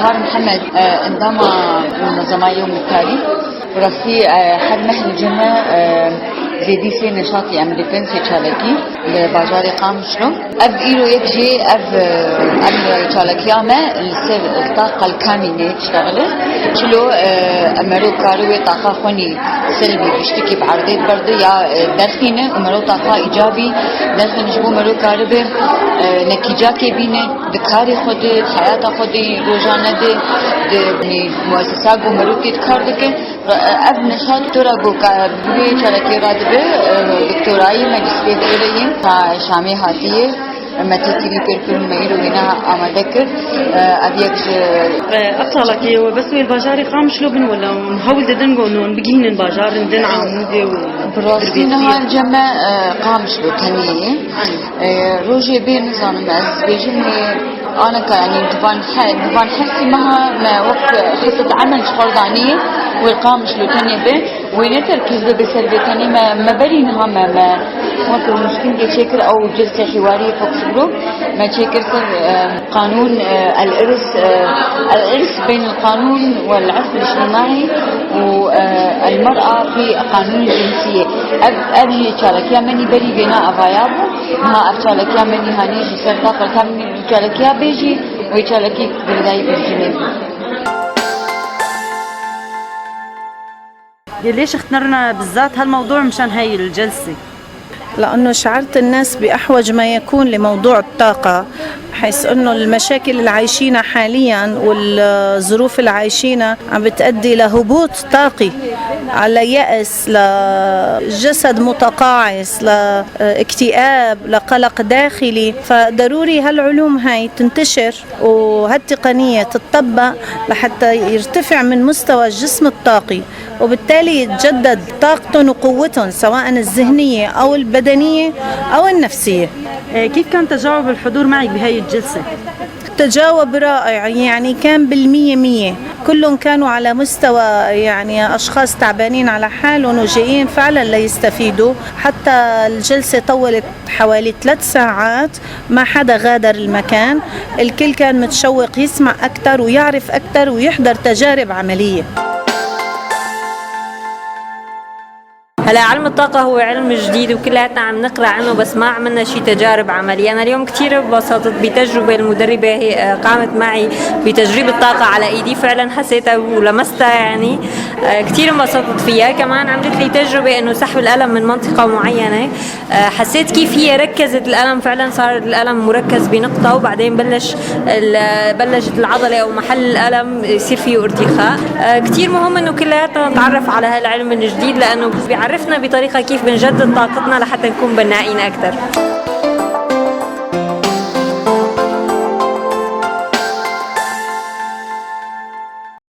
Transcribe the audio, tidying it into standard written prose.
بهار محمد endama منظمة يوم التالي وراسي her meh li cem me zêdî sê neşatî em dikin sê çalakî li bajarê Qamişlo. Ev îro yek jê ev em çalakiya me li ser taqa Kamînê diştexile. Çilo em mero karî wê taqa xwe selbî biştikî bi erdê berde ya derxîne û mero taqa îcabî derxîne ji bo mero karibe netîcakê bîne di karê xwe de heyata xwe de rojane de di muessesa ku mero tê kar dike ev neşat tora ku wê çalakiyê radibe doktorayî magistêrê ta Şamê hatiye me têkilî pêr kirin me îro wêne amade kir ev yek ji ئەف بس وێ الباجاري قامشلو بن ولا هەول ددن انه بگهینن باجار دن عمودي و براستی نها جمع قامشلو تنیه روژê bê nizanim ez bêjim أنا يعني ديوان ديوان حسي مها ما وقت خطة عمل شخردانية والقامشلو تانية به وين تركيز به بسر تاني ما ما برينها ما ما وقت مشكلة تشكر أو جلسة حوارية focus group ما تشكر سر قانون الإرث الإرث بين القانون والعرف الاجتماعي والمرأة في قانون الجنسية ئەv ئەv çalakiya me nî berî vêna avaya bû niha ev çalakiya me nîhanî ji ser taqa kam çalakiya bêjî wê çalakî girdayî birjinê bû. ليش اخترنا بالذات هالموضوع مشان هاي الجلسة؟ لأنه شعرت الناس بأحوج ما يكون لموضوع الطاقة، حيث أنه المشاكل اللي عايشينها حاليا والظروف اللي عايشينها عم بتأدي لهبوط طاقي، على يأس، لجسد متقاعس، لاكتئاب، لقلق داخلي. فضروري هالعلوم هاي تنتشر وهالتقنية تتطبق لحتى يرتفع من مستوى الجسم الطاقي، وبالتالي يتجدد طاقتهم وقوتهم سواء الذهنية أو البدنية أو النفسية. كيف كان تجاوب الحضور معك بهاي الجلسة؟ تجاوب رائع، يعني كان بالمية مية، كلهم كانوا على مستوى يعني أشخاص تعبانين على حالهم وجايين فعلا ليستفيدوا. حتى الجلسة طولت حوالي 3 ساعات، ما حدا غادر المكان، الكل كان متشوق يسمع أكثر ويعرف أكثر ويحضر تجارب عملية. هلا علم الطاقة هو علم جديد وكلياتنا عم نقرأ عنه، بس ما عملنا شيء تجارب عملية. أنا اليوم كثير انبسطت بتجربة المدربة، هي قامت معي بتجريب الطاقة على إيدي، فعلا حسيتها ولمستها، يعني كثير انبسطت فيها. كمان عملت لي تجربة إنه سحب الألم من منطقة معينة، حسيت كيف هي ركزت الألم، فعلا صار الألم مركز بنقطة، وبعدين بلشت العضلة أو محل الألم يصير فيه ارتخاء. كثير مهم إنه كلياتنا نتعرف على هالعلم الجديد، لأنه بيعرفنا بطريقة كيف بنجدد طاقتنا لحتى نكون بنائين أكثر.